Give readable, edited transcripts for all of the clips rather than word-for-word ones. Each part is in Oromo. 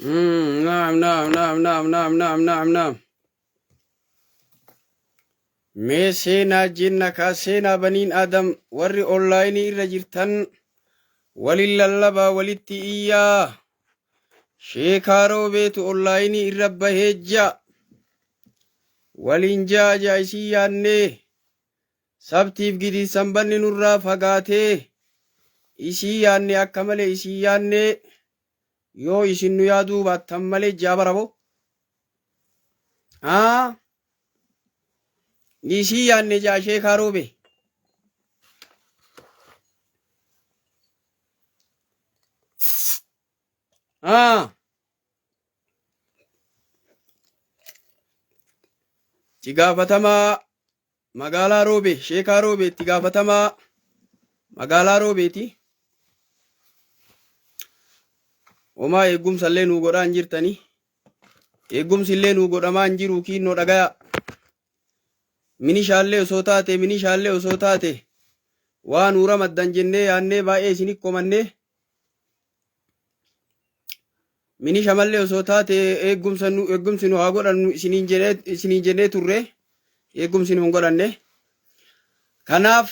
Naam, naam, naam, naam, naam, naam, naam, naam. Mee seenaa jenna kaa seenaa baniin Adam warri onlaayinii irra jirtan walin lallabaa walitti iyyaa. Sheekaa roobeetu onlaayinii irra bahee ja'a. Waliin ja'a ja'a isin yaannee sabtiif gidi sanbanni nurraa fagaatee isii yaanne akka malee isii yaannee yoo isin nu yaaduu baattan malee ja'a barabo. Haa isii yaanne ja'a sheekaa roobee. Haa itti gaafatamaa magaalaa Roobee Sheekaa Roobee itti gaafatamaa magaalaa Roobeeti. Homaa eegumsa illee nuu godhaa hin jirtanii. Eegumsi illee nuu godhamaa hin jiru kiinnoo dhagayaa. Minishaallee osoo taate minishaallee osoo taate waa nuu ramaddan jennee yaannee baay'ee isin komannee minisha mallee osoo taate eegumsa nu eegumsi nu haa godhannu isiniin jennee turre eegumsi nu hin godhanne. Kanaaf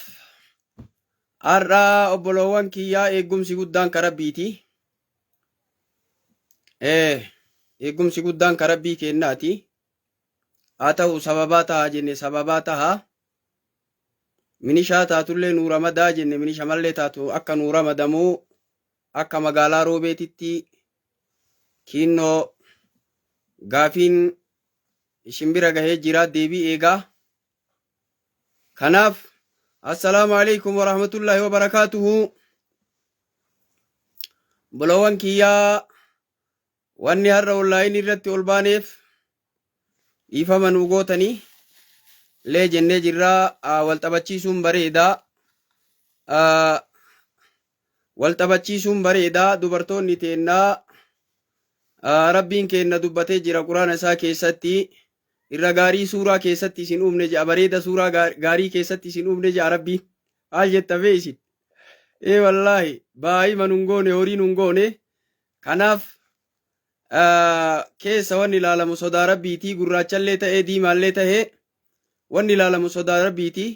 har'a obboloowwan kiyyaa eegumsi guddaan ka rabbiiti. Eegumsi guddaan ka rabbii kennaati. Haa ta'u sababaa taha jenne sababaa taha. Minishaa taatullee nuu ramadaa jenne minisha mallee taatu akka nuu ramadamuu akka magaalaa Roobeetitti kiinnoo gaafiin isin bira gahee jira deebii eegaa. Kanaaf assalaamu alaikum warahmatullaahi wabarakaatuhu. Bolowwan kiyyaa wanni har'a onlaayinii irratti ol baaneef dhiifama nuu gootanii lee jennee jirraa wal taphachiisuun bareedaa. Wal taphachiisuun bareedaa dubartoonni teennaa rabbiin keenna dubbatee jira quraana isaa keessatti irra gaarii suuraa keessatti isin uumne jedha bareeda suuraa gaarii keessatti isin uumne jedha rabbiin maal jetta bee isin ee wallaahi baay'ima nun goone horii nun goone kanaaf keessa wanni ilaalamu sodaa rabbiitii gurraachallee ta'ee diimaallee ta'ee wanni ilaalamu sodaa rabbiitii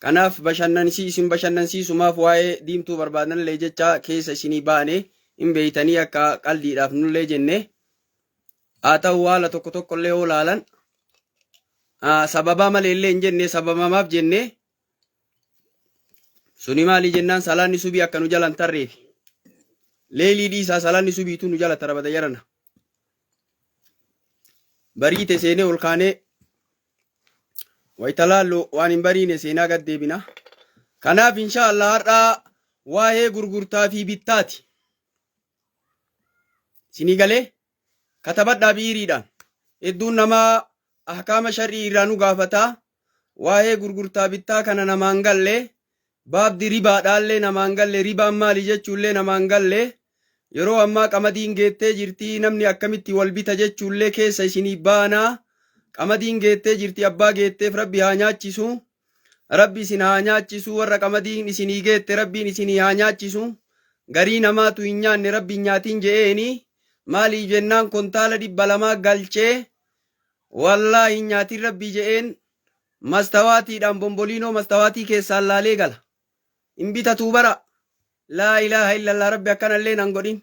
kanaaf bashannansi isin bashannansiisumaaf waa'ee diimtuu barbaadanillee jecha keessa isinii baane hin beeytanii akka qaldiidhaaf nullee jenne haa ta'u haala tokko tokkollee yoo laalan sababaa malee illee hin jenne sababamaaf jenne suni maali jennaan salaanni subii akka nu jalan tarreefi leelii dhiisaa salaanni subiitu nu jala tara bada jarana bariite seenee ol kaanee wayita laallu waan hin bariine seenaa gad deebina kanaaf insha Allah har'aa waa'ee gurgurtaa fi bittaati isinii galee katabadhaa biiriidhaan hedduun namaa ahkaama shar'ii irraa nu gaafataa Waa'ee gurgurtaa bittaa kana namaan galle, baabdi ribaadhaallee namaan galle, ribaan maali jechuullee namaan galle, yeroo ammaa qamadiin geettee jirti namni akkamitti wal bita jechuullee keessa isinii baana. Qamadiin geettee jirti abbaa geetteef rabbi haa nyaachisu. Rabbi isin haa nyaachisu warra qamadiin isinii geette rabbiin isinii haa nyaachisu. Garii namaatu hin nyaanne rabbi hin nyaatin je'eeni. Maaliif jennaan kontaala 200 galchee Wallaahi hin nyaatin rabbii je'een mastawaatiidhaan bomboliinoo mastawaatii keessaan laalee gala. Hin bitatuu bara. Laa ilaaha illallah rabbi akkanallee nan godhin.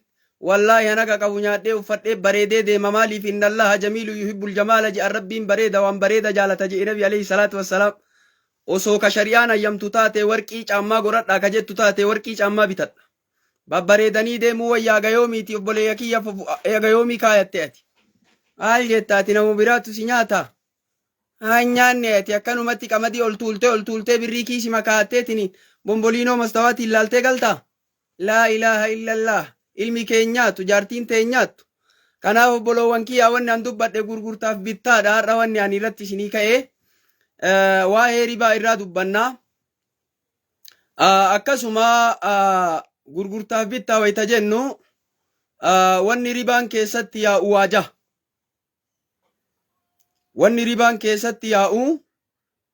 Wallaahi hanaga qabu nyaadhee uffadhee bareedee deema maaliif innallaha jamiilu yuhibbul jamaala je'an rabbiin bareeda waan bareeda jaalata je'e nabi alayhi salaatu wassalaam. Osoo ka shari'aan hayyamtu taate warqii caammaa godhadhaa ka jettu taate warqii caammaa bitadha. Babbareedanii deemuu wayya haga yoomiiti obboleeyya kiyya haga yoomii kaayatte ati. Maal jetta ati nama biraatu si nyaata. Haa hin nyaanne ati akkanumatti qamadii ol tuultee ol tuultee birrii kiisi makaatteetini bomboliinoo mastawaatiin laaltee galtaa. Laa ilaaha illallah ilmi kee hin nyaatu jaartiin tee hin nyaattu. Kanaaf obboloowwan kiyyaa wanni an dubbadhe gurgurtaaf bittaadha har'a wanni ani irratti isinii ka'ee waa'ee ribaa irraa dubbannaa. Akkasuma gurgurtaaf bittaa wayita jennu wanni ribaan keessatti yaa'u waa jaha. Wanni ribaan keessatti yaa'u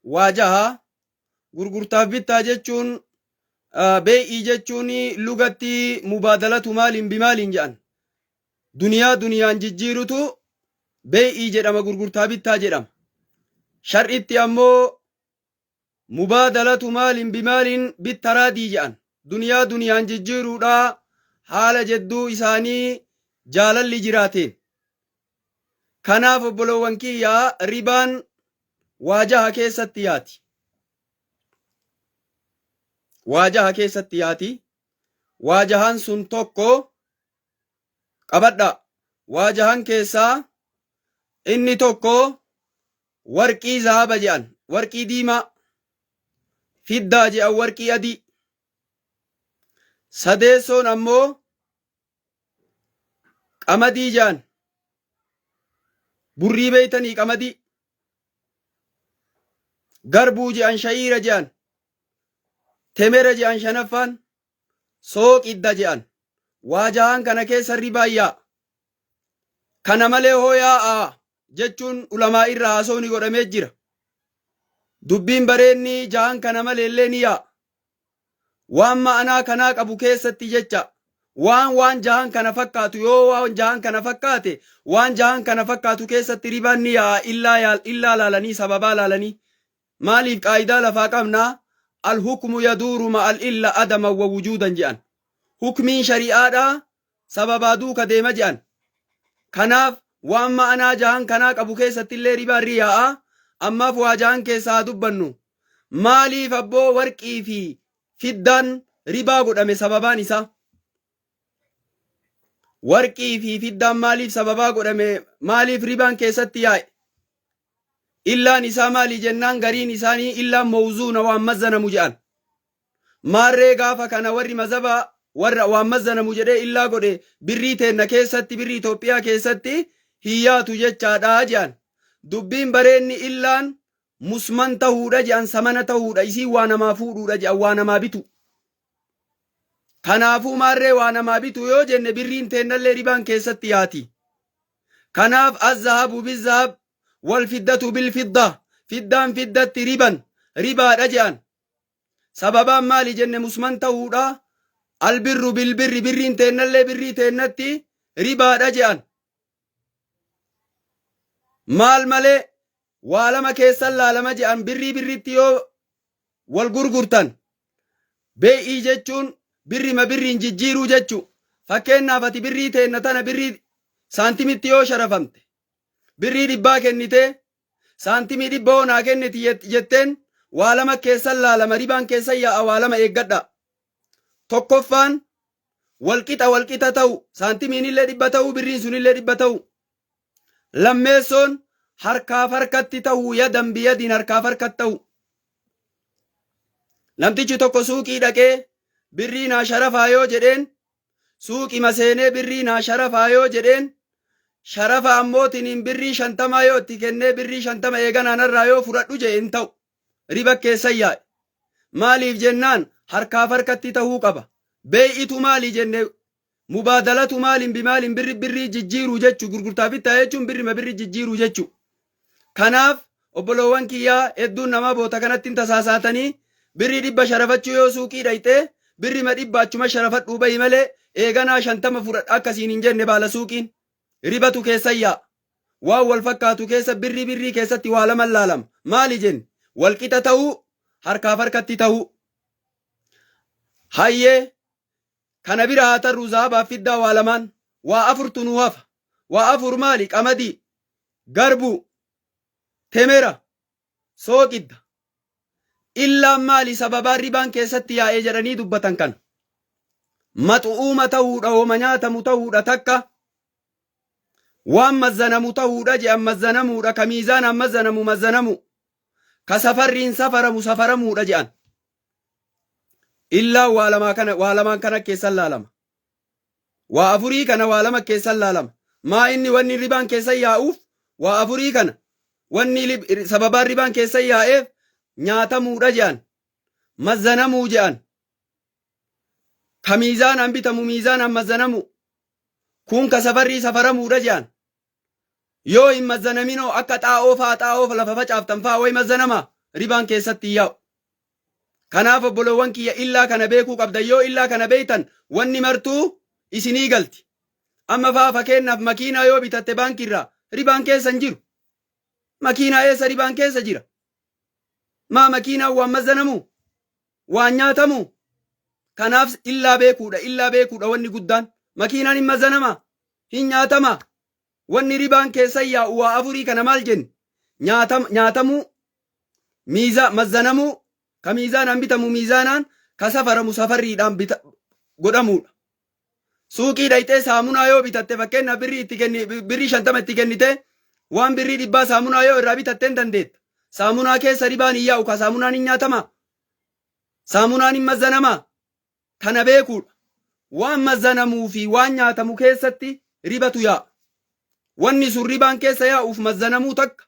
waa jaha. Gurgurtaaf bittaa jechuun bee'ii jechuun lugatti mubaadalatu maaliin bimaaliin jedhan. Duniyaa duniyaan jijjiirutu beey'ii jedhama gurgurtaa bittaa jedhama. Shar'itti ammoo mubaadalatu maalin bimaalin bittaraadii jedhan. Duniyaa duniyaan jijjiiruudha haala jedduu isaanii jaalalli jiraateen. Kanaaf obbolowwan kiyya ribaan waa jaha keessatti yaati. Waa jaha keessatti yaati. Waa jahan sun tokko qabadha. Waa jahan keessaa inni tokko warqii zahaba jedhan warqii diimaa fiddaa jedhan warqii adii sadeessoon ammoo qamadii jedhan burrii beeytanii qamadii garbuu jedhan sha'iira jedhan temera jedhan shanaffaan sooqidda je'an. Waa jahaan kana keessa ribaan yaa'a. Kana malee hoo yaa'a jechuun ulamaa irra haasawni godhamee jira. Dubbiin bareenni jahaan kana malee illee ni yaa'a. Waan ma'anaa kanaa qabu keessatti jecha waan waan jahaan kana fakkaatu yoo waan jahaan kana fakkaate waan jahaan kana fakkaatu keessatti ribaan ni yaa'a illaa illaa laalanii sababaa laalanii Maaliif qaayidaa lafaa qabna Al-hukmu yaduuru ma'al illa adaman wa wujuudan je'an. Hukmiin shari'aadhaa sababaa duuka deema je'an. Kanaaf waan ma'anaa jahan kanaa qabu keessattillee ribaan ri yaa'a. Ammaaf waa jahan keessaa haa dubbannu. Maaliif abboo warqii fi fiddaan ribaa godhame sababaan isaa? Warqii fi fiddaan maaliif sababaa godhame? Maaliif ribaan keessatti yaa'e? Illaan isaa maali jennaan gariin isaanii illaan mawzuuna waan mazzanamu jedhan. Maarree gaafa kana warri mazaba warra waan mazzanamu jedhee illaa godhe birrii teenna keessatti birrii Itoophiyaa keessatti hin yaatu jechaadha jedhan. Dubbiin bareenni illaan musman tahuudha jedhan samana tahuudha isiin waa namaa fuudhuudha jedhan waa namaa bitu. Kanaafuu maarree waa namaa bitu yoo jenne birriin teennallee ribaan keessatti yaati. Kanaaf azzahabu bizzahab wal fiddatu bil fidda fiddaan fiddatti riban ribaadha je'an. Sababaan maali jenne musman ta'uudha. Albirru bilbirri birriin teennallee birrii teennatti ribaadha je'an. Maal malee waa lama keessan laalama je'an birrii birritti yoo wal gurgurtan bee'ii jechuun birrima birriin jijjiiruu jechuu. Fakkeenyaaf ati birrii teenna tana birrii saantimitti yoo sharafamte birrii dhibbaa kennitee saantimii dhibba hoo naa kenniti jetteen waa lama keessan laalama ribaan keessan yaa'a waa lama eeggadha. Tokkoffaan walqixa walqixa ta'u saantimiin illee dhibba ta'u birriin sun illee dhibba ta'u. Lammeessoon harkaaf harkatti ta'uu yadan biyadiin harkaaf harkatti ta'u. Namtichi tokko suuqii dhaqee birrii naa sharafaa yoo jedheen suuqima seenee birrii naa sharafaa yoo jedheen sharafa ammootiniin birrii shantamaa yoo itti kennee birrii shantama eeganaa narraa yoo fudhadhu jedhe hin ta'u. Riba keessa yaa'e. Maaliif jennaan harkaaf harkatti ta'uu qaba. Beey'itu maali jenne Mubaadalatu maalin bimaalin birri birrii jijjiiruu jechu gurgurtaa bittaa jechuun birrima birri jijjiiruu jechu. Kanaaf obboloowwan kiyyaa hedduun namaa boota kanatti hin tasaasaatanii birrii dhibba sharafachuu yoo suuqii dhayxee birrima dhibba achuma sharafadhuu bahi malee eeganaa shantama fudhadha akkasiin hin jenne baala suuqiin. Ribatu keessa yaa'a. Waan wal fakkaatu keessa birrii birrii keessatti waa lama laalama. Maali jenne? Walqixa ta'uu harkaaf harkatti ta'uu. Hayyee Kana bira haa tarruu zahabaaf fiddaa waa lamaan. Waa afurtu nuu hafa. Waa afur maali? Qamadii, garbuu, temera, sooqidda. Illaan maali sababaan ribaan keessatti yaa'ee jedhanii dubbatan kana. Maxu'uuma ta'uudha homa nyaatamu ta'uudha takka. Waan mazzanamu ta'uudha je'an mazzanamuudha ka miizaanaan mazzanamu mazzanamu. Ka safarriin safaramu safaramuudha je'an. Illaa waa lamaa kana waa lamaan kana keessan laalama. Waa afurii kana waa lama keessan laalama. Maa inni wanni ribaan keessan yaa'uuf waa afurii kana wanni sababaan ribaan keessan yaa'eef nyaatamuudha je'an. Mazzanamuu je'an. Ka miizaanaan bitamu miizaanaan mazzanamu. Kun ka safarrii safaramuudha je'an. Yoo hin mazzanaminoo akka xaa'oo fa'aa xaa'oo lafa facaaftan fa'aa way mazzanama ribaan keessatti hin yaa'u. Kanaaf obboloowwan kiyya illaa kana beekuu qabdan yoo illaa kana beektan wanni martuu isinii galti. Amma faa fakeennaaf makiinaa yoo bitatte baankiirraa ribaan keessa hin jiru. Makiinaa eessa ribaan keessa jira? Maa makiinaan waan mazzanamu? Waan nyaatamu? Kanaaf illaa beekuudha, illaa beekuudha wanni guddaan. Makiinaan hin mazzanama, hin nyaatama. Wanni ribaan keessa yaa'u waa afurii kana maal jenne? Nyaatamuu, miiza mazzanamuu, ka miizaanaan bitamu miizaanaan, ka safaramu safarriidhaan godhamuudha. Suuqii dhayxee saamunaa yoo bitatte fakkeenyaaf birrii itti kenni birrii 50 itti kennite waan birrii 100 saamunaa yoo irraa bitatte hin dandeetta. Saamunaa keessa ribaan hin yaa'u ka saamunaan hin nyaatama. Saamunaan hin mazzanama. Kana beekuudha. Waan mazzanamuu fi waan nyaatamu keessatti ribatu yaa'a. Wanni sun ribaan keessa yaa'uuf mazzanamuu takka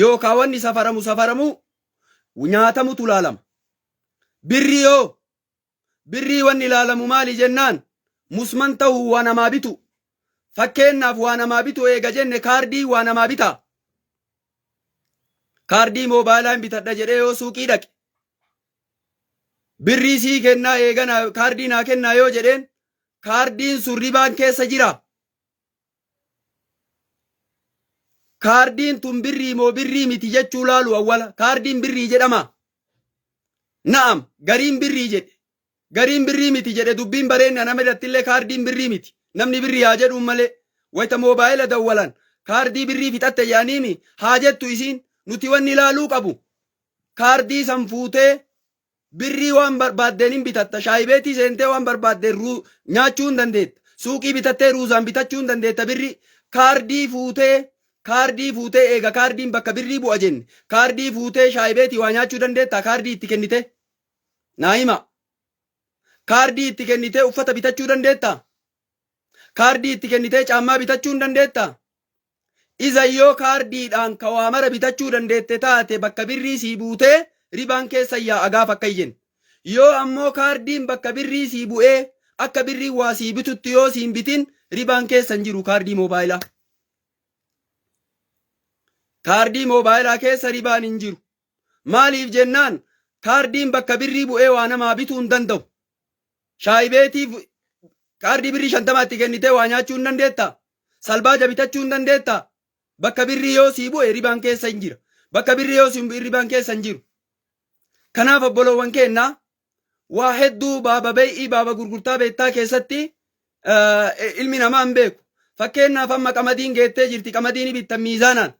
yookaa wanni safaramu safaramuu nyaatamutu laalama. Birrii yoo Birrii wanni ilaalamu maali jennaan musman ta'uu waa namaa bitu. Fakkeennaaf waa namaa bitu eega jenne kaardii waa namaa bitaa. Kaardii moobaayilaa hin bitadha jedhee yoo suuqii dhaqe. Birrii sii kennaa eegana kaardii naa kennaa yoo jedheen kaardiin sun ribaan keessa jira. Kaardiin tun birrii moo birrii miti jechuu laalu awwala. Kaardiin birrii jedhama. Na'am gariin birrii jedhe. Gariin birrii miti jedhe dubbiin bareenna nama irrattillee kaardiin birrii miti. Namni birrii haa jedhuun malee. Wayita moobaayila dawwalan kaardii birrii fixatte jedhaniimi haa jettu isiin nuti wanni ilaaluu qabu. Kaardii san fuutee Birrii waan barbaaddeen hin bitatta. Shaayibeetii seentee waan barbaaddeen ruu nyaachuu hin dandeetta. Suuqii bitattee ruuzaan bitachuu hin dandeetta birrii. Kaardii fuutee kaardii fuutee eega kaardiin bakka birrii bu'a jenne. Kaardii fuutee shaayibeetii waa nyaachuu dandeettaa kaardii itti kennitee? Naa himaa. Kaardii itti kennitee uffata bitachuu dandeettaa? Kaardii itti kennitee caammaa bitachuu hin dandeettaa? Iza yoo kaardiidhaan ka waa mara bitachuu dandeette taate bakka birrii sii buutee ribaan keessa yaa'a gaafa akka jenne. Yoo ammoo kaardiin bakka birrii sii bu'ee akka birriin waa sii bitutti yoo siin bitin ribaan keessa hin jiru kaardii moobaayilaa. Kaardii moobaayilaa keessa ribaan hin jiru. Maaliif jennaan kaardiin bakka birrii bu'ee waa namaa bituu hin danda'u. Shaayibeetiif kaardii birrii 50 itti kennitee waa nyaachuu hin dandeettaa? Salbaaja bitachuu hin dandeettaa? Bakka birrii yoo sii bu'e ribaan keessa hin jira. Bakka birrii yoo siin bu'in ribaan keessa hin jiru. Kanaaf obboloowwan keennaa waa hedduu baaba beey'ii baaba gurgurtaa beektaa keessatti ilmi namaa hin beeku. Fakkeenyaaf amma qamadiin geettee jirti qamadii ni bittan miizaanaan.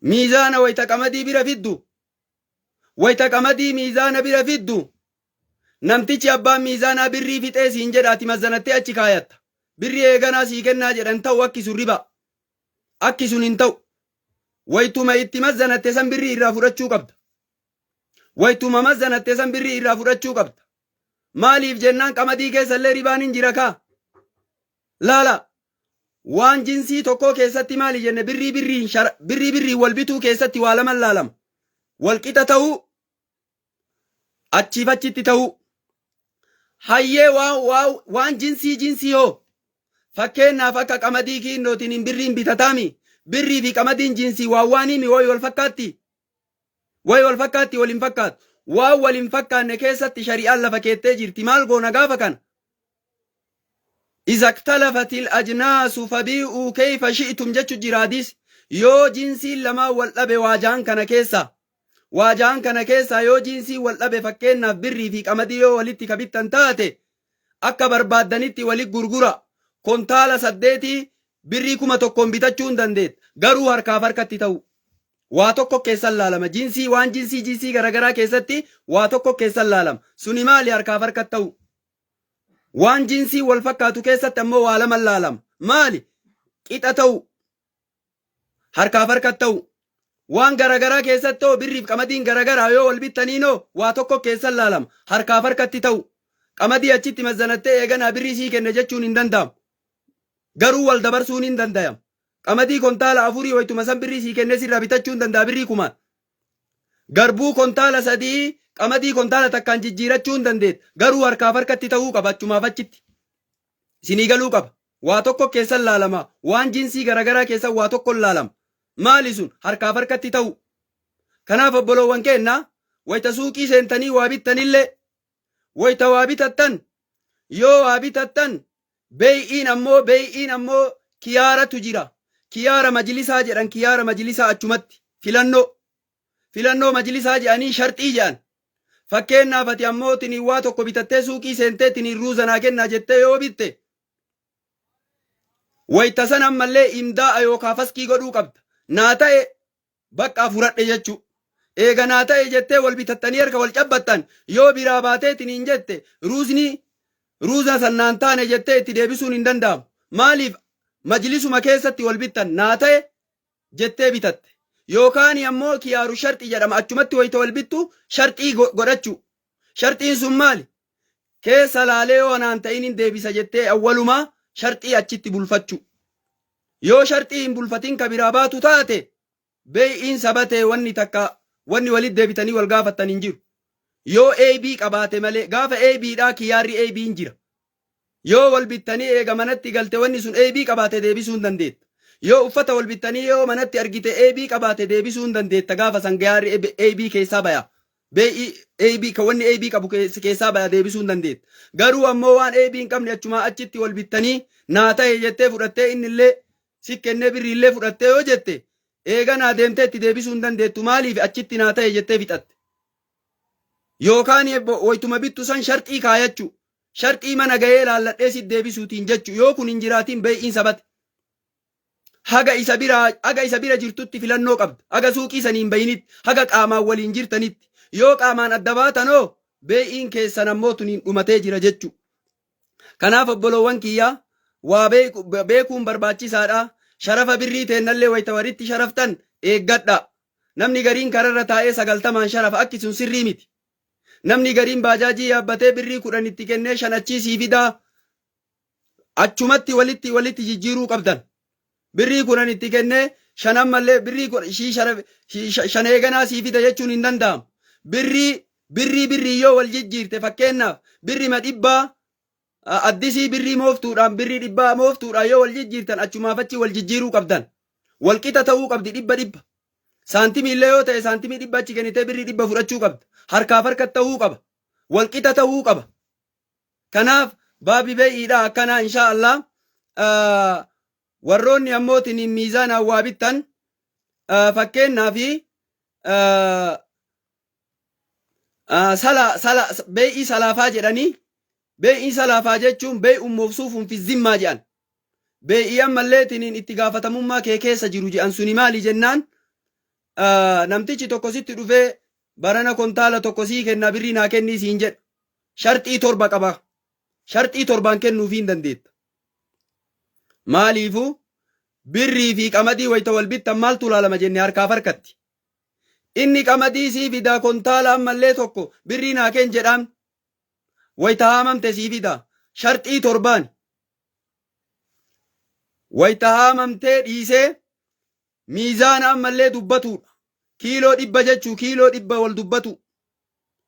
Miizaana wayita qamadii bira fiddu wayita qamadii miizaana bira fiddu Namtichi abbaan miizaanaa birrii fixee siin jedha ati mazzanattee achi kaayatta. Birrii eeganaa sii kennaa jedhan ta'u akki sun ribaa. Akki sun hin ta'u. Waytuma itti mazzanatte san birrii irraa fudhachuu qabda. Waytuma mazzanatte san birrii irraa fudhachuu qabda. Maaliif jennaan qamadii keessa illee ribaan hin jira kaa. Laala waan jinsii tokkoo keessatti maali jenne birrii birriin birrii birriin wal bituu keessatti waa lama laalama. Wal qixa ta'uu achiif achitti ta'uu. Hayyee waan jinsii jinsii hoo fakkeenyaaf akka qamadii kiinnootiin hin birriin bitataami birrii fi qamadiin jinsii waan waaniimi wayi wal fakkaatti wayi wal fakkaatti wal hin fakkaatu waan wal hin fakkaanne keessatti shari'aan lafa keettee jirti maal goona gaafa kana Iza ktalafatil ajnaasu fabii'uu keyfa shi'tum jechu jira hadiis yoo jinsiin lamaan wal dhabe waa jahan kana keessaa waa jahan kana keessaa yoo jinsiin wal dhabe fakkeennaaf birrii fi qamadii yoo walitti ka bittan taate akka barbaaddanitti wali gurgura kontaala 8 birrii 1000n bitachuu hin dandeetta garuu harkaaf harkatti ta'u waa tokko keessan laalama jinsii waan jinsii jinsii garagaraa keessatti waa tokko keessan laalama suni maali harkaaf harkatti ta'u Waan jinsii wal fakkaatu keessatti ammoo waa lama laalama. Maali? Qixa ta'uu. Harkaaf harka ta'uu. Waan garagaraa keessatti hoo birriif qamadiin garagaraa yoo wal bittaniinoo waa tokko keessan laalama. Harkaaf harkatti ta'uu. Qamadii achitti mazzanattee eeganaa birrii sii kenne jechuun hin danda'amu. Garuu wal dabarsuun hin danda'amu. Qamadii kontaala afurii waytuma san birrii sii kennee sirraa bitachuu hin danda'a birrii kumaan. Garbuu kontaala 3 qamadii kontaala takkaan jijjiirachuu hin dandeetta. Garuu harkaaf harkatti ta'uu qaba achumaaf achitti. Isinii galuu qaba. Waa tokko keessan laalama. Waan jinsii garagaraa keessan waa tokkon laalama. Maali sun harkaaf harkatti ta'uu. Kanaaf obboloowwan keenna wayta suuqii seentanii waa bittanillee wayta waa bitattan yoo waa bitattan Beey'iin ammoo kiyaaratu jira. Kiyaara majlisaa jedhan, kiyaara majlisaa achumatti filannoo majlisaa jedhanii sharxii jedhan. Fakkeenyaaf, ati ammoo tiniin waa tokko bitattee suuqii seentee tiniin ruuza naa kennaa jettee yoo bitte, wayta san ammallee imdaa'a yookaa faskii godhuu qabda. Naa ta'e, bakka furadhe jechuu. Eega naa ta'e jettee wal bitattanii harka wal cabbattan, yoo biraa baatee tiniin jette ruuzni ruuza san naan taane jettee itti deebisuun hin danda'amu. Maaliif? Majlisuma keessatti wal bittan, naa ta'e jettee bitatte. Yookaan ammoo kiyaaru sharxii jedhama, achumatti wayita wal bittu sharxii godhachuu. Sharxiin sun maali? Keessa laalee yoo naan ta'in hin deebisa jettee awwalumaa sharxii achitti bulfachuu. Yoo sharxii hin bulfatin ka biraa baatu taate, beey'iin sabatee, wanni takka wanni walitti deebitanii wal gaafattan hin jiru. Yoo AB qabaate malee, gaafa AB dhaa kiyaarri AB hin jira. Yoo wal bittanii eega manatti galte wanni sun AB qabaate, deebisuu hin dandeetta. Yoo uffata wal bittanii yoo manatti argite AB qabaate, deebisuu hin dandeetta. Gaafa san kiyaarri AB keessaa baya. Beey'ii AB ka wanni AB qabu keessaa baya, deebisuu hin dandeetta. Garuu ammoo waan AB hin qabne achumaa achitti wal bittanii naa ta'e jettee fudhattee, inni illee si kennee birrii illee fudhattee yoo jette, eega naa deemtee itti deebisuu hin dandeettu. Maaliif? Achitti naa ta'e jettee fixatte. Yookaan waytuma bittu san sharxii kaayachuu. Sharxii mana gahee laalladhee si deebisuutiin jechuu. Yoo kun hin jiraatiin, beey'iin sabate. Haga isa bira jirtutti filannoo qabda. Haga suuqii sanii hin bayinitti, haga qaamaan waliin jirtanitti. Yoo qaamaan adda baatanoo, beey'iin keessan ammoo tuniin dhumatee jira jechuu. Kanaaf obboloowwan kiyyaa, waa beekuun barbaachisaadha. Sharafa birrii teennallee wayita walitti sharaftan eeggadha. Namni gariin kararra taa'ee 90n sharafa, akki sun sirrii miti. Namni gariin baajaajii yaabbatee birrii 10 itti kennee 5 achii sii fidaa, achumatti walitti jijjiiruu qabdan. Birrii 10 itti kennee 5 ammallee birrii 5 eeganaa sii fida jechuun hin danda'amu. Birrii birrii birrii yoo wal jijjiirte, fakkeenyaaf birrii ma 100 addisii birrii mooftuudhaan, birrii 100 mooftuudhaan yoo wal jijjiirtan, achumaaf achi wal jijjiiruu qabdan. Walqixa ta'uu qabdi, 100 100. Saantimii illee yoo ta'e, saantimii 100 achi kennitee birrii 100 fudhachuu qabda. Harkaaf harka ta'uu qaba. Walqixa ta'uu qaba. Kanaaf baabi bee'iidha akkanaa inshaa Allah. Warroonni ammootiin miizaanaan waa bittan, fakkeenyaaf sala sala bee'ii salaafaa jedhanii, bee'ii salaafaa jechuun bee'uun mawsuufun fi zimmaa jedhan. Bee'ii ammallee tiniin itti gaafatamummaa kee keessa jiru jedhan suni maali jennaan, namtichi tokko sitti dhufee barana kontaala tokko sii kenna, birrii naa kennii siin jedha. Sharxii torba qaba. Sharxii torbaan kennuufii hin dandeetta. Maaliifuu, birrii fi qamadii wayita wal bittan maaltu ilaalama jenne? Harkaaf harkatti. Inni qamadii sii fidaa kontaala ammallee tokko, birrii naa kenn jedhaan, wayita haamamte sii fidaa. Sharxii torbaan. Wayita haamamtee dhiisee miizaana ammallee dubbatuudha. Kiiloo 100 jechuu, kiiloo 100 wal dubbatu.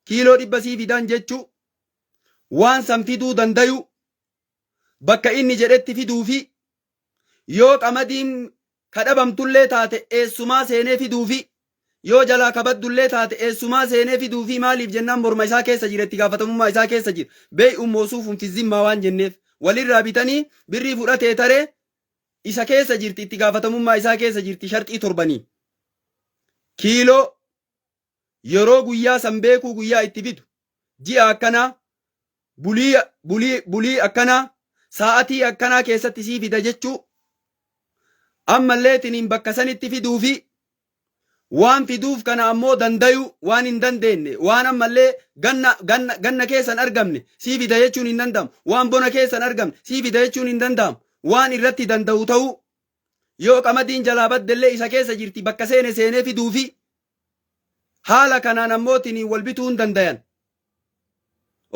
Kiiloo 100 sii fidan jechuu. Waan san fiduu dandayu. Bakka inni jedhetti fiduufi, yoo qamadiin kadhabamtullee taate eessumaa seenee fiduufi, yoo jalaa kabaddullee taate eessumaa seenee fiduufi. Maaliif jennaan, morma isaa keessa jira, itti gaafatamummaa isaa keessa jira. Beey'uun mawsuufun fi zimmaa waan jenneef, walirraa bitanii birrii fudhatee taree isa keessa jirti, itti gaafatamummaa isaa keessa jirti sharxii torbanii. Kiiloo, yeroo guyyaa san beekuu, guyyaa itti fidu, ji'a akkanaa, bulii bulii bulii akkanaa, sa'atii akkanaa keessatti sii fida jechuu, ammallee tiniin bakka sanitti fiduufi, waan fiduuf kana ammoo dandayu, waan hin dandeenye, waan ammallee ganna ganna ganna keessan argamne sii fida jechuun hin danda'amu, waan bona keessan argamne sii fida jechuun hin danda'amu, waan irratti danda'u ta'uu, yoo qamadiin jalaa baddellee isa keessa jirti, bakka seene seenee fiduufi, haala kanaan ammoo tiniin wal bituu hin dandayan.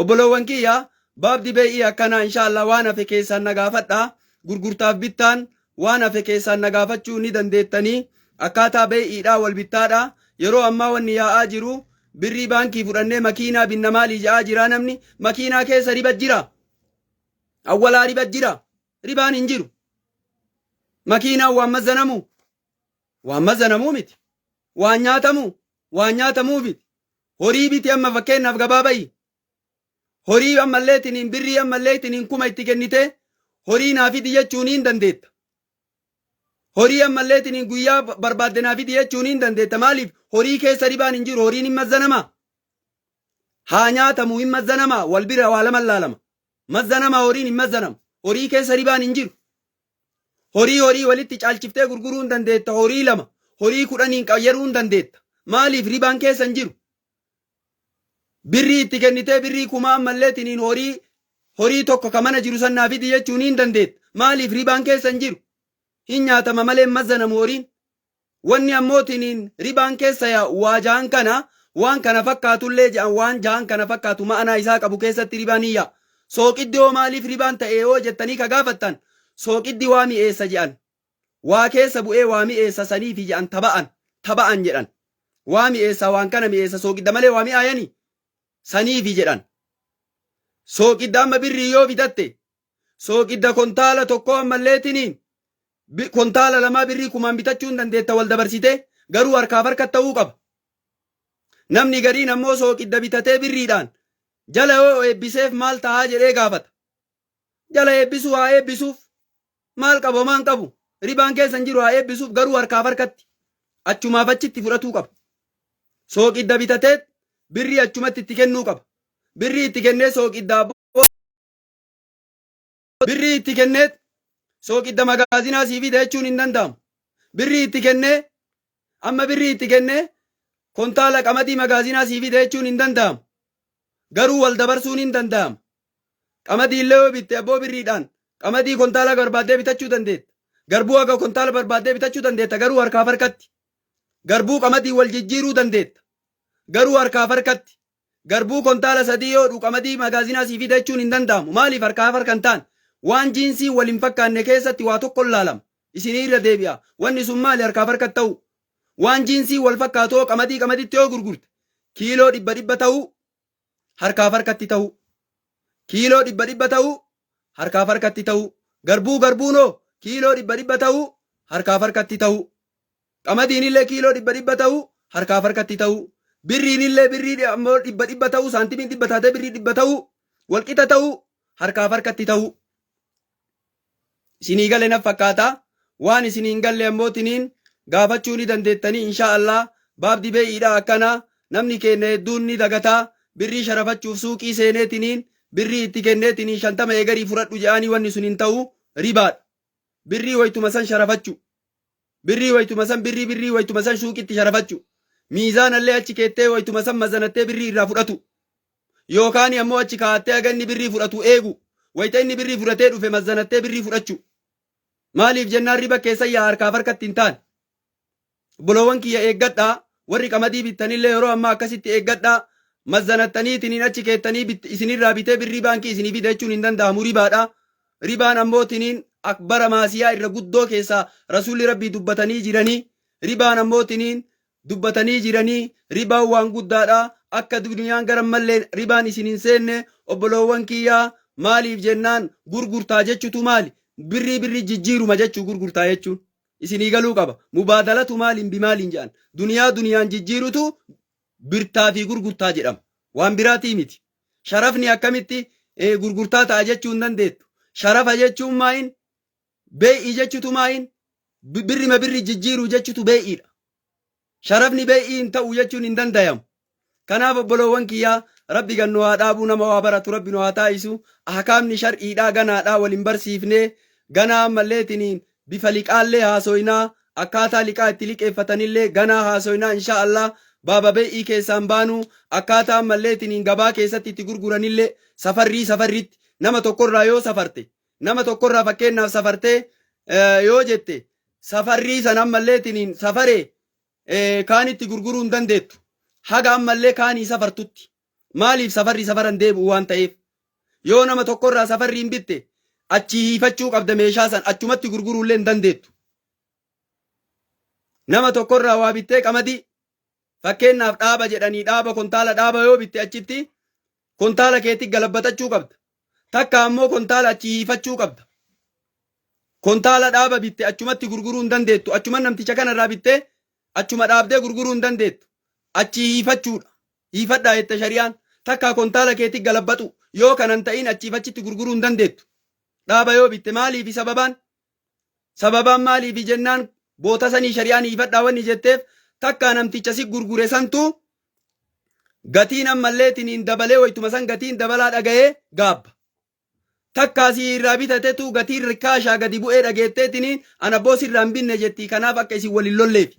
Obboloowwan kiyya, baabdi bee'ii akkanaa inshaallah. Waan hafe keessaan na gaafadha. Gurgurtaaf bittaan waan hafe keessaan na gaafachuu ni dandeettanii. Akkaataa bee'iidha wal bittaadha. Yeroo ammaa wanni yaa'aa jiru birrii baankii fudhannee makiinaa binna maalii ja'aa jira namni. Makiinaa keessa riba jira. Awwalaa riba jira. Ribaan hin jiru. Makiinaan waan mazzanamu, waan mazzanamuu miti. Waan nyaatamu, waan nyaatamuu miti. Horii biti amma fakkeenyaaf gabaa bayi. Horii ammallee tiniin birrii ammallee tiniin 1000 itti kennitee Horii naa fidi jechuun hin dandeetta. Horii ammalleetiniin guyyaa barbaadde naa fidi jechuun hin dandeetta. Maaliif? Horii keessa ribaan hin jiru. Horiin hin mazzanamaa. Haa nyaatamu hin mazzanamaa. Wal bira waa lama laalama. Mazzanamaa horiin hin mazzanamu. Horii keessa ribaan hin jiru. Horii horii walitti caalchiftee gurguruu hin dandeetta. Horii lama horii kudhaniin qayyaruu hin dandeetta. Maaliif? Ribaan keessa hin jiru. Birrii itti kennitee birrii kumaa ammalleetiniin horii horii tokko ka mana jiru san naa fidi jechuun hin dandeetta. Maaliif? Ribaan keessa hin jiru. Hin nyaatama malee hin mazzanamu horiin. Wanni ammoo tiniin ribaan keessa yaa'u waa jahan kana waan kana fakkaatullee jedhan waan jahan kana fakkaatu ma'anaa isaa qabu keessatti ribaan hin yaa'a. Sooqiddi hoo maaliif ribaan ta'e yoo jettanii ka gaafattan sooqiddi waa mi'eessa jedhan. Waa keessa bu'ee waa mi'eessa saniifi jedhan taba'an taba'an jedhan. Waa mi'eessa waan kana mi'eessa sooqidda malee waa mi'aayani saniifi jedhan. Sooqidda amma birrii yoo bitatte Sooqidda kontaala tokkoo ammallee tiniin kontaala lamaa birrii kumaan bitachuu hin dandeetta wal dabarsitee garuu harkaaf harka ta'uu qaba. Namni gariin ammoo sooqidda bitatee birriidhaan jala yoo eebbiseef maal tahaa jedhee gaafata. Jala eebbisuu haa eebbisuuf maal qaba homaa hin qabu. Ribaan keessa hin jiru haa eebbisuuf garuu harkaaf harkatti achumaaf achitti fudhatuu qaba. Sooqidda bitatee birrii achumatti itti kennuu qaba. Birrii itti kennee sooqiddaa Birrii itti kennee sooqidda magaazinaa sii fida jechuun hin danda'amu. Birrii itti kennee amma birrii itti kennee kontaala qamadii magaazinaa sii fida jechuun hin danda'amu. Garuu wal dabarsuun hin danda'amu. Qamadii illee yoo bitte abboo birriidhaan qamadii kontaala barbaaddee bitachuu dandeetta. Garbuu haga kontaala barbaaddee bitachuu dandeetta garuu harkaaf harkatti. Garbuu qamadii wal jijjiiruu dandeetta. Garuu harkaaf harkatti. Garbuu kontaala sadii yoo dhu qamadii magaazinaa sii fida jechuun hin danda'amu. Maaliif harkaaf harka hin taane? Waan jiinsiin wal hin fakkaanne keessatti waa tokkon laalama. Isinii irra deebi'a. Wanni sun maali harkaaf harka ta'uu? Waan jiinsiin wal fakkaatu hoo qamadii qamaditti yoo gurgurte kiiloo dhibba dhibba ta'uu harkaaf harkatti ta'uu. Kiiloo dhibba dhibba ta'uu harkaaf harkatti ta'uu. Garbuu garbuun hoo kiiloo dhibba dhibba ta'uu harkaaf harkatti ta'uu. Qamadiin illee kiiloo dhibba dhibba ta'uu harkaaf harkatti ta'uu. Birriin illee birrii ammoo dhibba dhibba ta'uu saantimiin dhibba taatee birrii dhibba ta'uu walqixa ta'uu harkaaf harkatti ta'uu. Isinii gale na fakkaata. Waan isinii hin galle ammoo tiniin gaafachuu ni dandeettanii inshaa Allah baabdi bee'iidha akkana namni keenya hedduun ni dagataa birrii sharafachuuf suuqii seenee tiniin birrii itti kennee tiniin shantama eegarii fudhadhu je'anii wanni sun hin ta'u ribaadha. Birrii waytuma san sharafachu. Birrii waytuma san birrii birrii waytuma san suuqitti sharafachu. Miizaanallee achi keettee waytuma san mazanattee birrii irraa fudhatu. Yookaan ammoo achi kaa'attee haga inni birrii fudhatu eegu. Wayta inni birrii fudhatee dhufe mazanattee birrii fudhachu. Maaliif jennaan riba keessa yaa harkaaf harkatti hin taane. Obboloowwan kiyya eeggadhaa. Warri qamadii bittanillee yeroo ammaa akkasitti eeggadhaa. Mazzanattaniitiniin achi keettanii isinirraa bitee birrii baankii isinii fida jechuun hin danda'amu ribaadha. Ribaan ammoo tiniin akbara maasiyaa irra guddoo keessaa rasuulli rabbii dubbatanii jiranii. Ribaan ammoo tiniin dubbatanii jiranii. Ribaan waan guddaadha. Akka duniyaan gara mallee ribaan isin hin seenne obboloowwan kiyyaa maaliif jennaan gurgurtaa jechutu maali? Birrii birrii jijjiiruma jechuu gurgurtaa jechuun. Isinii galuu qaba. Mubaadalatu maaliin bimaaliin jedhan. Duniyaa duniyaan jijjiirutu birtaa fi gurgurtaa jedhama. Waan biraatii miti. Sharafni akkamitti gurgurtaa ta'a jechuu hin dandeettu. Sharafa jechuun maayin bee'ii jechutu maayin birrima birri jijjiiruu jechutu bee'iidha. Sharafni bee'ii hin ta'u jechuun hin dandayamu. Kanaaf obboloowwan kiyyaa Rabbi gad nu haa dhaabuu nama waa baratu Rabbi nu haa taa'isu ahkaamni shar'iidhaa ganaadhaa wal hin barsiifne ganaa ammalleetiniin bifa liqaallee haasoynaa akkaataa liqaa itti liqeeffatanillee ganaa haasoynaa inshaa Allah baaba bee'ii keessaan baanuu akkaataa ammalleetiniin gabaa keessatti itti gurguranillee safarrii safarritti nama tokkorraa yoo safarte nama tokkorraa fakkeenyaaf safartee yoo jette safarrii san ammalleetiniin safaree kaanitti gurguruu hin dandeettu. Haga ammallee kaanii safartutti. Maaliif safarri safaran deebi'u waan ta'eef. Yoo nama tokkorraa safarri hin bitte achii hiifachuu qabda meeshaa san achumatti gurguruu illee hin dandeettu. Nama tokkorraa waa bittee qamadii fakkeenyaaf dhaaba jedhanii dhaaba kontaala dhaaba yoo bitte achitti kontaala keetti galabbatachuu qabda. Takka ammoo kontaala achii hiifachuu qabda. Kontaala dhaaba bitte achumatti gurguruu hin dandeettu. Achuma namticha kanarraa bittee achuma dhaabdee gurguruu hin dandeettu. Achii hiifachuudha. Hiifadhaa jette shari'aan. Takka kontaala keetti galabbaxu. Yoo kanan ta'in achiif achitti gurguruu hin dandeettu. Dhaaba yoo bitte maaliifi sababaan? Sababaan maaliifi jennaan boota sanii shari'aan hiifadhaa wanni jetteef takkaa namticha si gurgure santu gatiin ammallee tiniin dabalee waytuma san gatiin dabalaa dhaga'ee gaabba. Takkaa sii irraa bitatetu gatiin rikaashaa gadi bu'ee dhageettee tiniin ana abboo sirraa hin binne jettii kanaaf akka isin wal hin lolleefi.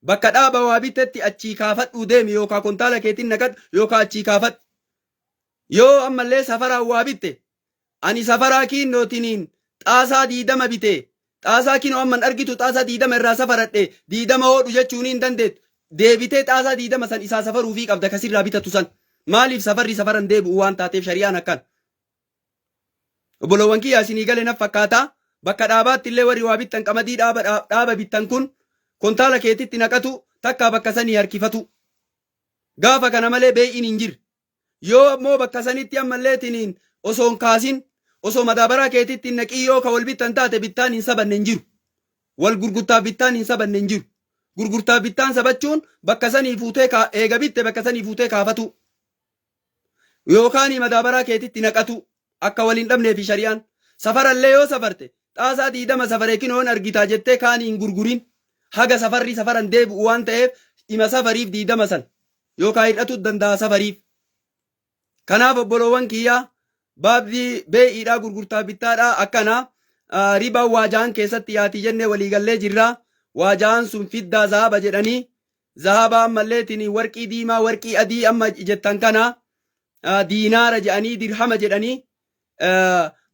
Bakka dhaaba waa bitetti achii kaafadhuu deemi yookaa kontaala keetiin naqadhu yookaa achii kaafadhu. Yoo ammallee safaraan waa bitte ani safaraa kiinnootiniin xaasaa diidama bite xaasaa kinoo amman argitu xaasaa diidama irraa safaradhe diidama hoodhu jechuunii hin dandeettu. Deebitee xaasaa diidama san isaa safaruufii qabda ka sirraa bitatu san. Maaliif safarri safaran deebi'u waan taateef shari'aan akkan. Obboloowwan kiyya isinii gale naf fakkaata. Bakka dhaabaatti illee warri waa bittan qamadii dhaaba dhaaba bittan kun kontaala keetitti naqatu takkaa bakka sanii harkifatu. Gaafa kana malee bee'iin hin jirre. Yoo ammoo bakka sanitti ammallee tiniin osoo hin kaasin osoo madaabaraa keetitti hin naqin yoo ka wal bittan taate bittaan hin sabanne hin jiru. Wal gurgurtaaf bittaan hin sabanne hin jiru. Gurgurtaaf bittaan sabachuun bakka sanii fuutee eega bitte bakka sanii fuutee kaafatuu. Yookaan madaabaraa keetitti naqatuu. Akka wal hin dhabneefi shari'aan. Safarallee yoo safarte xaasaa diidama safaree kinoo hin argitaa jettee kaanii hin gurgurin. Haga safarri safaran deebi'u waan ta'eef ima safariif diidama san. Yookaan hir'atuu danda'a safariif. Kanaaf obboloowwan kiyyaa baabdi bee'iidhaa gurgurtaa bittaadhaa akkana ribaan waa ja'an keessatti yaati jennee waliigallee jirra. Waa ja'an sun fiddaa zahaba jedhanii zahaba ammalleetiin warqii diimaa warqii adii amma jettan kana diinaara jedhanii dirhama jedhanii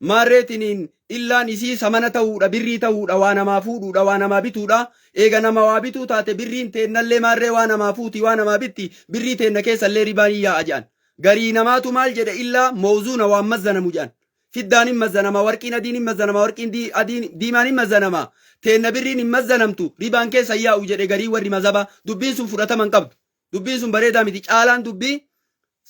maarreetiniin illaan isii samana ta'uudha birrii ta'uudha waa namaa fuudhuudha waa namaa bituudha eega nama waa bituu taate birriin teennallee maarree waa namaa fuuti waa namaa bitti birrii teenna keessallee ribaan hin yaa'a jedhan garii namaatu maal jedhe illaa mawzuuna waan mazzanamu jedhan fiddaan hin mazzanama warqiin adiin hin mazzanama warqiin adiin diimaan hin mazzanama teenna birriin hin mazzanamtu ribaan keessa hin yaa'u jedhe garii warri mazhabaa dubbiin sun fudhatama hin qabdu Dubbiin sun bareedaa miti. Caalaan dubbii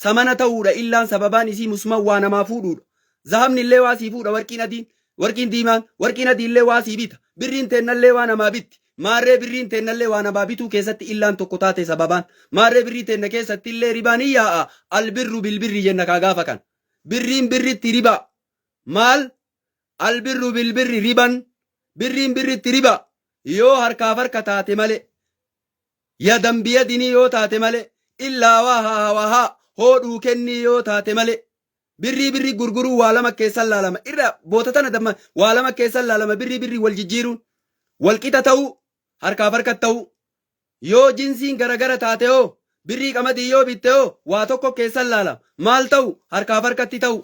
samana ta'uudha. Illaan sababaan isii musman waa namaa fuudhuudha. Zahabni illee waa sii fuudha warqiin adiin, warqiin diimaan, warqiin adii illee waa sii bita. Birriin teennallee waa namaa bitti. Maarree birriin teennallee waa namaa bituu keessatti illaan tokko taate sababaan. Maarree birrii teenna keessatti illee ribaan hin yaa'a. Albirru bilbirri jenna kaa gaafa kana. Birriin birritti ribaa. Maal? Albirru bilbirri riban. Birriin birritti ribaa. Yoo harkaaf harka taate malee. Yadan biyadinii yoo taate malee illaa waa haa hawahaa hoodhuu kennii yoo taate malee birrii birrii gurguruu waa lama keessan laalama irra boota tana damma waa lama keessan laalama birrii birrii wal jijjiiruun wal qixa ta'uu harkaaf harka ta'uu yoo jinsiin garagara taate hoo birrii qamadii yoo bitte hoo waa tokko keessan laalama maal ta'u harkaaf harkatti ta'u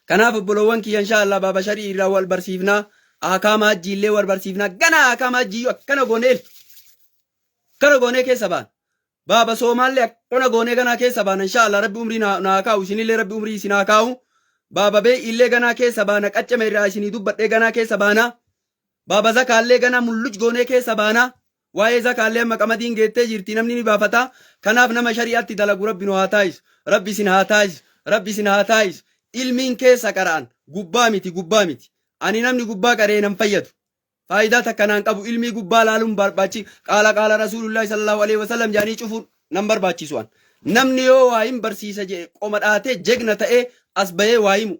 Kanaaf obboloowwan kiyya inshaa Allah baaba sharii irraa wal barsiifnaa ahkaama hajjii illee wal barsiifnaa ganaa ahkaama hajjii akkana goonee akkana goonee keessa baana. Baaba soomaallee akkana goonee ganaa keessa baana inshaa Allah rabbi umrii naa naa kaa'u isinillee rabbi umrii isin haa kaa'u. Baaba bee'i illee ganaa keessa baana qaccame irraa isinii dubbadhee ganaa keessa baana. Baaba zakaallee ganaa mulluc goonee keessa baana. Waa'ee zakaallee amma qamadiin geettee jirti namni ni baafata. Kanaaf nama shari'aatti dalagu rabbi nu haa taasisu. Rabbi isin haa taasisu. Rabbi isin haa taasisu. Ilmiin keessa qara'an gubbaa miti gubbaa miti. Ani namni gubbaa qara'ee nan fayyadu. Faayidaa takka naan qabu ilmii gubbaa laaluun barbaachi qaala qaala rasuulullahi sallallahu alaihi wasallam jedhanii cufuun nan barbaachisu an. Namni yoo waa hin barsiisa jedhe qoma dhaatee jegna ta'ee as bahee waa himu.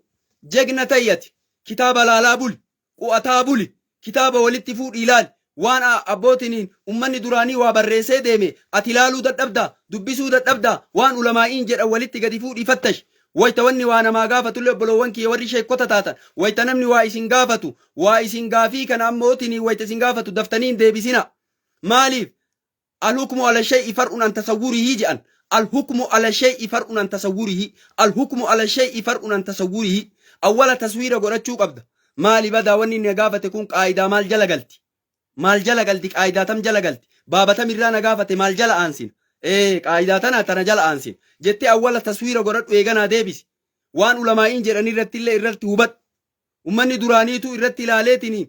Jegna ta'i ati kitaaba laalaa buli. Qu'ataa buli. Kitaaba walitti fuudhii ilaali. Waan abbootiniin ummanni duraanii waa barreessee deeme ati ilaaluu dadhabdaa? Dubbisuu dadhabdaa? Waan ulamaa'iin jedhan walitti gadi fuudhii fattashi. Wayta wanni waa namaa gaafatullee obboloowwan kiyya warri sheekkota taatan wayta namni waa isin gaafatu waa isin gaafii kana ammootiniin wayta isin gaafatu daftanii hin deebisinaa. Maaliif? Al-hukmu ala shay'i far'un an tasawwurihi je'an. Al-hukmu ala shay'i far'un an tasawwurihi. Al-hukmu ala shay'i far'un an tasawwurihi. Awwala taswiira godhachuu qabda. Maali badaa wanni inni na gaafate kun qaa'idaa maal jala galti? Maal jala galti? Qaa'idaa tam jala galti? Baaba tam irraa na gaafate maal jala aansina? Ee qaa'idaa tana tana jala aansina. Jettee awwala taswiira godhadhu eeganaa deebisi. Waan ulamaa'iin jedhan irratti illee irratti hubadhu. Ummanni duraaniitu irratti ilaaleetiniin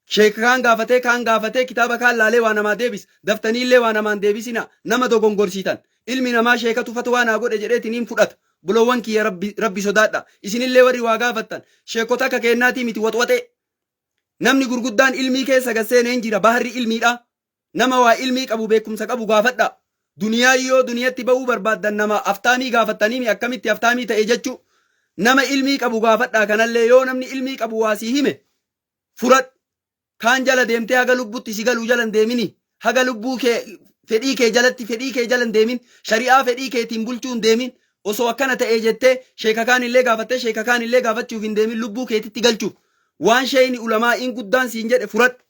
Sheeka kaan gaafatee kaan gaafatee kitaaba kaan laalee waa namaa deebisa. Daftaniillee waa namaan deebisinaa. Nama dogongorsiitan. Ilmi namaa sheekatu fatwaa naa godhe jedheetiniin fudhata. Buloowwan kiyya rabbi, rabbi sodaadha. Isinillee warri waa gaafattan. Sheekota akka keennaatii miti waxwaxee. Namni gurguddaan ilmii keessa gad seenee hin jira. Baharri ilmiidha. Nama waa ilmii qabu beekumsa qabu gaafadha. Duniyaa yoo duniyatti ba'uu barbaaddan nama aftaamii gaafattaniimi akkamitti aftaamii ta'e jechuu. Nama ilmii qabu gaafadhaa kanallee yoo namni ilmii qabu waa sii hime furadhu. Kaan jala deemtee haga lubbutti si galuu jala hin deemini. Haga lubbuu kee fedhii kee jalatti fedhii kee jala hin deemin. Shari'aa fedhii keetiin bulchuu hin deemin. Osoo akkana ta'ee jettee sheeka kaan illee gaafattee sheeka kaan illee gaafachuuf hin deemin lubbuu keetitti galchuuf. Waan sheeyni ulamaa'iin guddaan siin jedhe furadhu.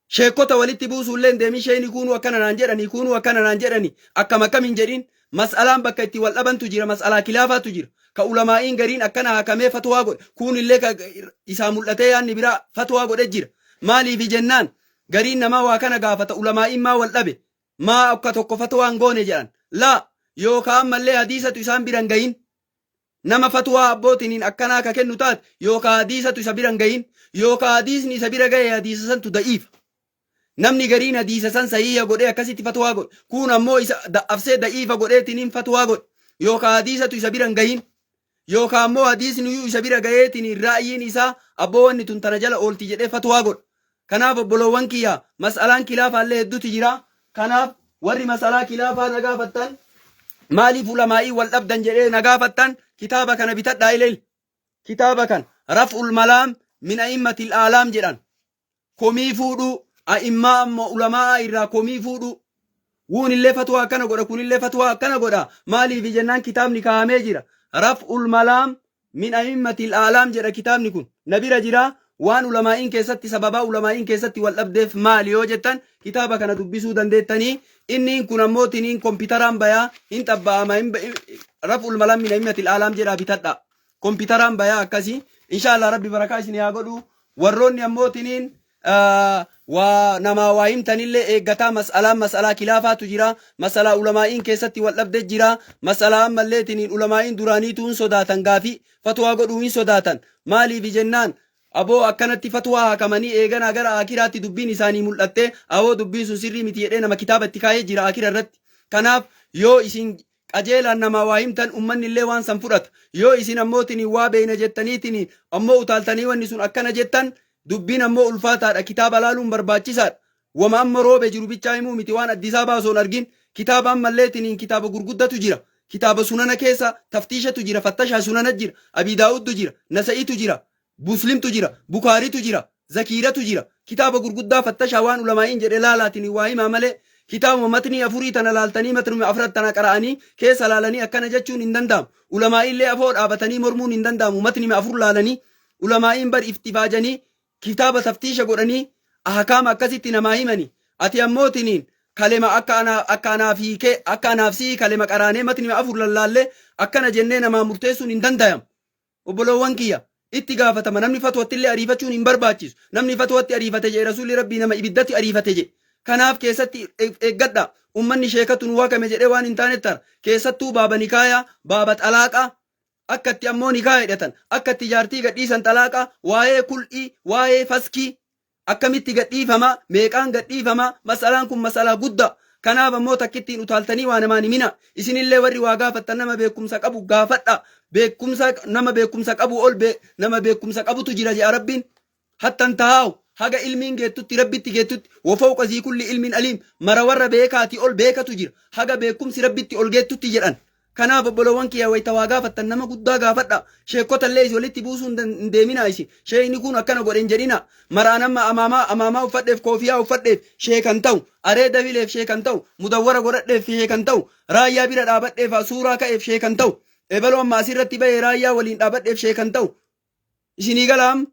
Sheekota walitti buusuu illee hin deemin sheeyni kuunuu akkana naan jedhanii kuunuu akkana naan jedhanii akkam akkam hin jedhin. Mas'alaan bakka itti wal dhabantu jira mas'alaa kilaafaatu jira. Ka ulamaa'iin gariin akkana hakamee fatwaa godhe kuun illee ka isaa mul'atee yaanni biraa fatwaa godhe jira. Maaliifi jennaan gariin namaa waa kana gaafata ulamaa'iin maa wal dhabe maa akka tokko fatwaa hin goone jedhan. Laa yookaa ammallee hadiisatu isaan bira hin gahin. Nama fatwaa abbootiniin akkanaa ka kennu taate yookaa hadiisatu isa bira hin gahin yookaa hadiisni isa bira gahe hadiisa santu da'iifa. Namni gariin hadiisa san sahiiha godhee akkasitti fatwaa godhe. Kuun ammoo isa da'afsee da'iifa godheetiniin fatwaa godhe. Yookaa hadiisatu isa bira hin gahin. Yookaa ammoo hadiisni isa bira gaheetiniin ra'yiin isaa abboo wanni tun tana jala oolti jedhee fatwaa godha. Kanaaf obboloowwan kiyya mas'alaan kilaafaallee hedduutu jira. Kanaaf warri mas'alaa kilaafaa na gaafattan maaliif ulamaa'ii wal dhabdan jedhee na gaafattan kitaaba kana bitadhaa ileel. Kitaaba kana raf'ul malaam min a'immatil aalaam jedhan. Komii fuudhuu a'immaa ammoo ulamaa'aa irraa komii fuudhuu. Wuun illee fatwaa akkana godha kun illee fatwaa akkana godha maaliif jennaan kitaabni kaa'amee jira. Raf'ul malaam min a'immatil aalaam jedha kitaabni kun na bira jira waan ulamaa'iin keessatti sababaa ulamaa'iin keessatti wal dhabdeef maali yoo jettan kitaaba kana dubbisuu dandeettanii inniin kun ammoo tiniin kompitaraan bayaa hin xabba'ama raf'ul malaam min a'immatil aalaam jedhaa bitadha kompitaraan bayaa akkasii inshaallah rabbi barakaa isin haa godhu warroonni ammoo tiniin waa namaa waa himtanillee eeggataa mas'alaan mas'alaa kilaafaatu jira mas'alaa ulamaa'iin keessatti wal dhabde jira mas'alaa ammallee tiniin ulamaa'iin duraaniituu hin sodaatan gaafii fatwaa godhuu hin sodaatan maaliifi jennaan aboo akkanatti fatwaa hakamanii eeganaa gara akiraatti dubbiin isaanii mul'attee aboo dubbiin sun sirrii miti jedhee nama kitaaba itti kaayee jira akira irratti kanaaf yoo isin qajeelaan namaa waa himtan ummannillee waan san fudhata. Yoo isin ammoo tiniin waa beeyna jettanii tiniin ammoo utaaltanii wanni sun akkana jettan dubbiin ammoo ulfaataadha. Kitaaba laaluun barbaachisaadha. Wama amma roobe jiru bichaa himuu miti waan addisaa baasoon argin. Kitaaba ammallee tiniin kitaaba gurguddatu jira. Kitaaba sunana keessa taftiishatu jira, fattashaa sunana jira, Abii Daawuddu jira, Nasa'iitu jira. Muslimtu jira, Bukaaritu jira, Zakiiratu jira. Kitaaba gurguddaa fattashaa waan ulamaa'iin jedhe laalaatiin waa himaa malee kitaabuma matnii afurii tana laaltanii matnuma afran tana qara'anii keessa laalanii akkana jechuun hin danda'amu. Ulamaa'iillee afoo dhaabatanii mormuun hin danda'amu matnima afur laalanii ulamaa'iin bar iftifaajanii kitaaba taftiisha godhanii ahkaama akkasitti namaa himani. Ati ammoo tiniin kalema akka ana akka anaaf hiikee akka anaaf sii kalema qaraanee matnima afur lallaallee akkana jennee namaa murteessuun hin dandayamu. Obboloowwan kiyya, itti gaafatama namni fatwattillee ariifachuun hin barbaachisu. Namni fatwatti ariifate jedhe Rasuulli Rabbii nama ibiddatti ariifate jedhe. Kanaaf keessatti eeggadha. Ummanni sheekatu nu wakame jedhee waan hin taanetti tara. Keessattuu baaba nikaayaa, baaba xalaaqaa, akka itti ammoo nikaa hidhatan, akka itti jaartii gadhiisan xalaaqaa, waa'ee kul'ii, waa'ee faskii, Akkamitti gadhiifama? Meeqaan gadhiifama? Mas'alaan kun mas'alaa guddaa. Kanaaf ammoo takkittiin utaaltanii waa namaan himina. Isinillee warri waa gaafattan nama beekumsa qabu gaafadha. Beekumsa nama beekumsa qabu ol nama beekumsa qabutu jira jedha Rabbiin. Hattan tahaahu haga ilmiin geettutti Rabbitti geettutti wa fawqa zii kulli ilmin aliim mara warra beekaatii ol beekatu jira. Haga beekumsi Rabbitti ol geettutti jedhan. Kanaaf obboloowwan kiyya wayta waa gaafattan nama guddaa gaafadha. Sheekkota illee isin walitti buusuu hin deeminaa isin. Sheekni kun akkana godhe hin jedhina. Maraan amma amaamaa amaamaa uffadheef koofiyaa uffadheef sheekan ta'u. Areeda fileef sheekan ta'u. Mudawwara godhadheef sheekan ta'u. Raayyaa bira dhaabadheef suuraa ka'eef sheekan ta'u. Ebaloo amma asirratti bahee raayyaa waliin dhaabadheef sheekan ta'u. Isinii gala amma.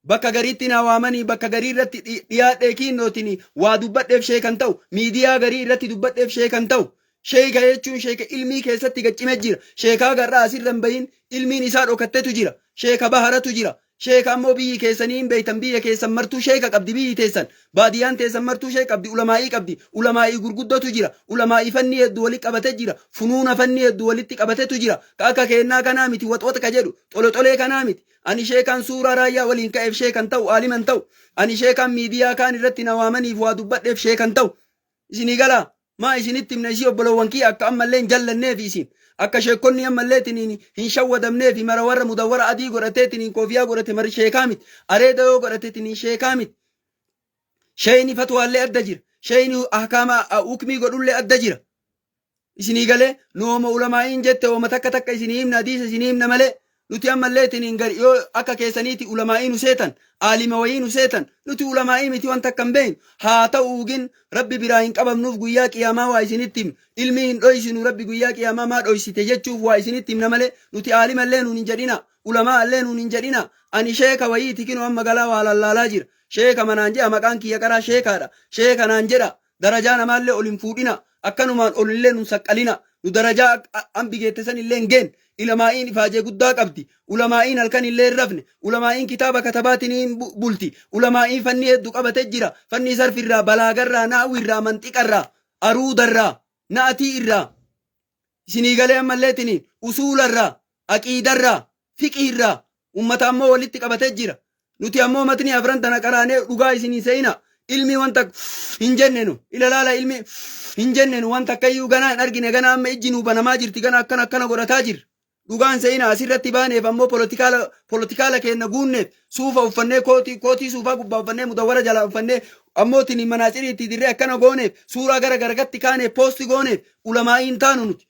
Bakka gariitti na waamanii bakka garii irratti dhiyaadhee kiinnootini waa dubbadheef sheekan ta'u miidiyaa garii irratti dubbadheef sheekan ta'u sheeka jechuun sheeka ilmii keessatti gaccime jira sheekaa garraa asirra hin bahin ilmiin isaa dhokattetu jira sheeka baharatu jira sheeka ammoo biyyi keessanii hin beektan biyya keessan martuu sheeka qabdi biyyi teessan baadiyyaan teessan martuu sheeka qabdi ulamaa'ii qabdi ulamaa'ii gurguddatu jira ulamaa'ii fannii hedduu walitti qabate jira funuuna fannii hedduu walitti qabatetu jira ka akka keennaa kanaa miti waxwax ka jedhu xoloxolee kanaa miti Ani sheekaan suuraa raayyaa waliin ka'eef sheekan ta'u aaliman ta'u. Ani sheekaan miidiyaa kaan irratti na waamaniif waa dubbadheef sheekan ta'u. Isinii galaa? Maa isinitti himna isii obboloowwan kiyya akka ammallee hin jallanneefi isin. Akka sheekonni ammallee tiniin hin shawwadamneefi mara warra mudawwara adii godhatee tiniin koofiyaa godhate mari sheekaa miti. Areeda yoo godhate tiniin sheekaa miti. Sheeyni fatwaallee adda jira. Sheeyni ahkaama hukmii godhullee adda jira. Isinii galee nu hooma ulamaa'iin jette hooma takka takka isinii himna hadiisa isinii himna malee Nuti ammallee tiniin gadi yoo akka keessaniiti ulamaa'ii nu seetan, aalima wayii nu seetan, nuti ulamaa'ii miti, wanta akka hin beeknu. Haa ta'uugin Rabbi biraa hin qabamnuuf guyyaa qiyaamaa waa isinitti himna. Ilmii hin dhoysinu, Rabbi guyyaa qiyaamaa maa dhoysite jechuuf waa isinitti himna malee nuti aalimallee nuun hin jedhina, ulamaallee nuun hin jedhina. Ani sheeka wayiiti, kinoo amma galaa waa lallaalaa jira. Sheeka manaan jedha, maqaan kiyya qaraa sheekaadha. Sheeka naan jedha. Darajaa namaallee ol hin fuudhina. Akkanumaan ol illee nun saqqalina. Nu darajaa hambi geette san illee hin geenne. Ulamaa'iin ifaajee guddaa qabdi. Ulamaa'iin halkan illee hin rafne. Ulamaa'iin kitaaba katabaatiin bulti. Ulamaa'iin fannii hedduu qabate jira. Fannii sarfirraa, balaagarraa, naawirraa, manxiqarraa, aruudarraa, na'atii irraa. Isinii galee ammallee tiniin usuularraa, aqiidarraa, fiqiirraa ummata ammoo walitti qabatee jira. Nuti ammoo matni afran tana qaraanee dhugaa isinii se'ina. Ilmi wanta hin jenne nu. Ila laala, ilmi hin jenne nu, wanta akkayyuu ganaa hin argine, ganaa amma ijji nuu banamaa jirti, gana akkana akkana godhataa jirra. Dhugaan se'ina asirratti baaneef ammoo poolitikaala keenya guunneef suufa uffannee, kootii suufaa gubbaa uffannee, mudawwara jalaa uffannee, ammoo tini manaatsirii itti dirree akkana gooneef, suuraa gara garagatti kaaneef, post gooneef ulamaa'iin taanu nuti.